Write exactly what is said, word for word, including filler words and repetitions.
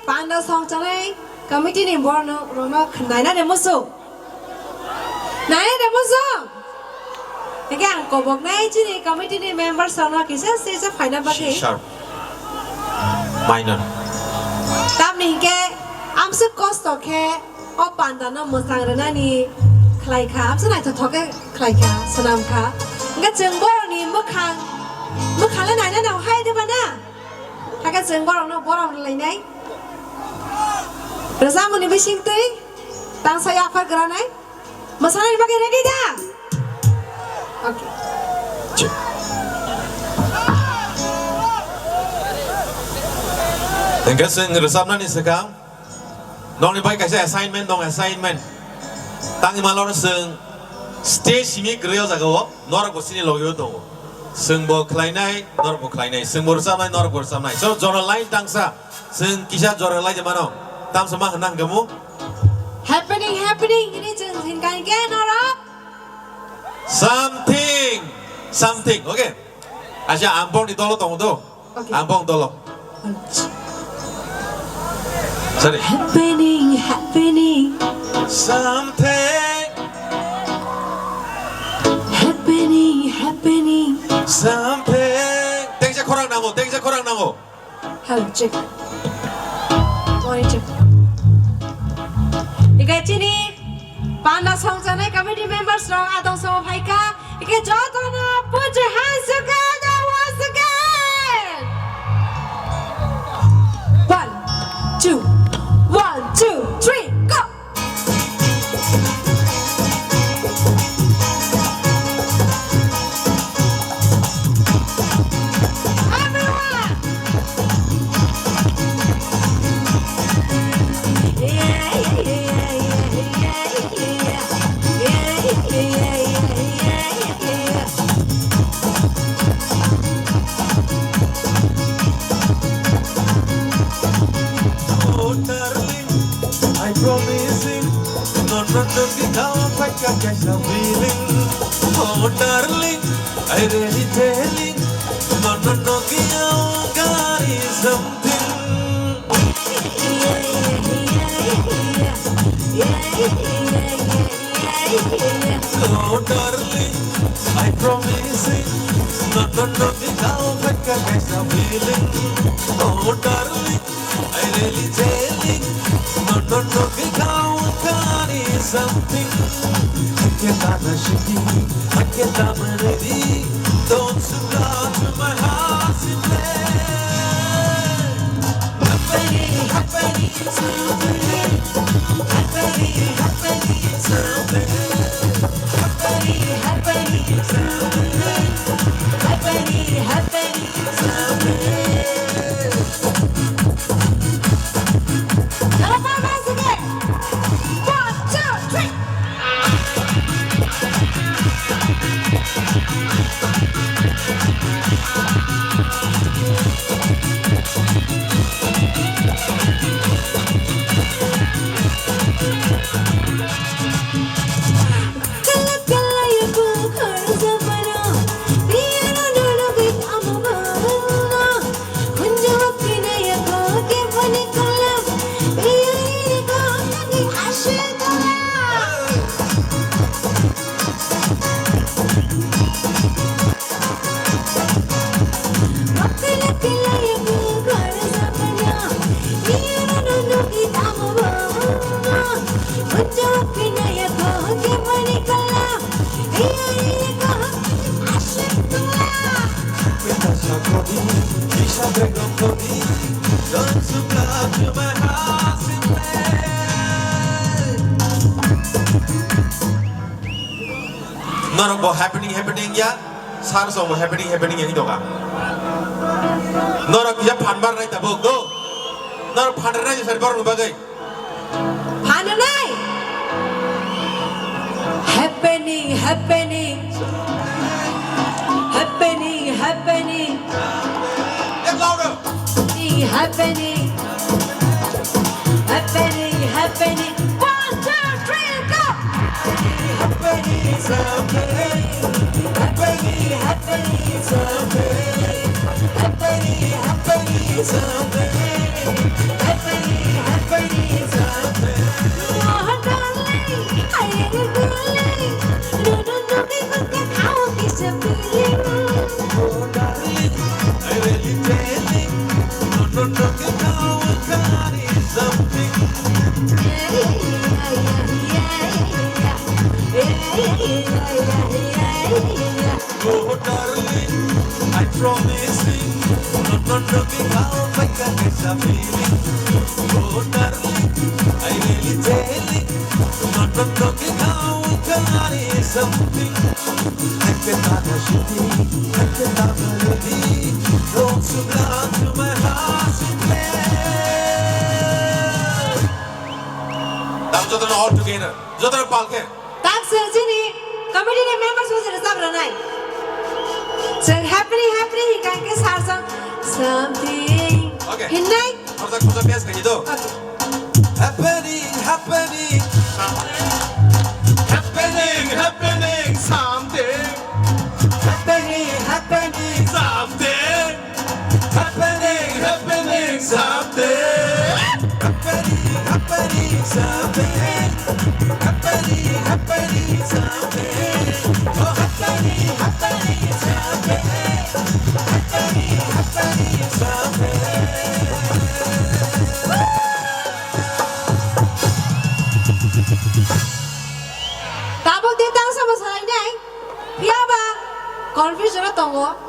Panda song chanai committee ni borok no, rok no naina de musu. Naina de musu. Eke ang kobok nai chini committee ni members rok no kisa stage o phaina bagwi. C sharp minor. Tamni hingke amsuk kosto khe o panda no mwchang rwnani khlai kha, amsuk naithothok khe khlai kha, swnam kha. Hingke chwng borok ni mwkhang, mwkhang le naina nang hai de ba na? Hakhe chwng borok no borom rwlainai. Rwchapmung ni bising twi tangsa yaphar granai. Mwsanani bagwi ready da? Okay. Hingke chwng rwchapnani swkang nokni bai kaisa assignment dong, assignment. Tangwi malor chwng stage simi kwrwi o jaga o, norok bo chini logi o tongo. Chwng bo khlainai, norok bo khlainai, chwng bo rwchapnai, norok bo rwchapnai. So, jora line tangsa. Chwng kisa jora lai de mano. Tamsa ma hwnna hwnkhe mo? Happening, happening, ini chwng hinkha hinkhe norok. Something, something, okay? Acha, ang bongni dolo tongo do. Okay. Ang bong dolo. Acha. Sorry. Happening, happening. Something. Happening, happening. Something. Tengsa khorang nango, tengsa khorang nango. Hello, check. One, check. Ike chini panda song chanai committee members rok adong songo phaikha. Ike jotono put your hands together once again. One, two, one, two, three, go. Oh, darling, I promising, no, no, no, kita pakai kaisa feeling. Oh, darling, I really telling, no, no, no, kita gari something. Oh, darling, I promising, no, no, no, kita pakai kaisa feeling. Oh, darling, I really telling, no, no, no, we can't carry something. I can't have a shitty, I can't have a ready. Don't you come to my heart, simply. Happening, happening, something. Happening, happening, something. Happening, happening, something. Happening, happening. Norok bo happening, happening ya, sir song bo happening, happening ya hinwi tongkha. Norok kisa phan barnai tabuk do. Norok phan rwnai sir borokni bagwi. Phan rwnai. Happening, happening. Happening, happening. Get louder. Happening, happening. Happening, happening. One, two, three, go! Happening, happening. Happening, happening, happening. Happening, happening, happening. Happening, Tamo jotono all together. Jotono palke. Tak sir chini committee ni members bo sir sab ranai. Sir happening, happening, hingka hingke sir song something. Okay. Hinnai. Khorsa khorsa best khaji do. Okay. Happening, happening. Happening, happening, something. Happening, happening, something. Happening, happening, something. Happening, happening, something. Happening, happening, something. Oh, happening, happening, something. Happening, happening, something. Tabuk de tang sama salai nai. Phiya ba confusion o tongo.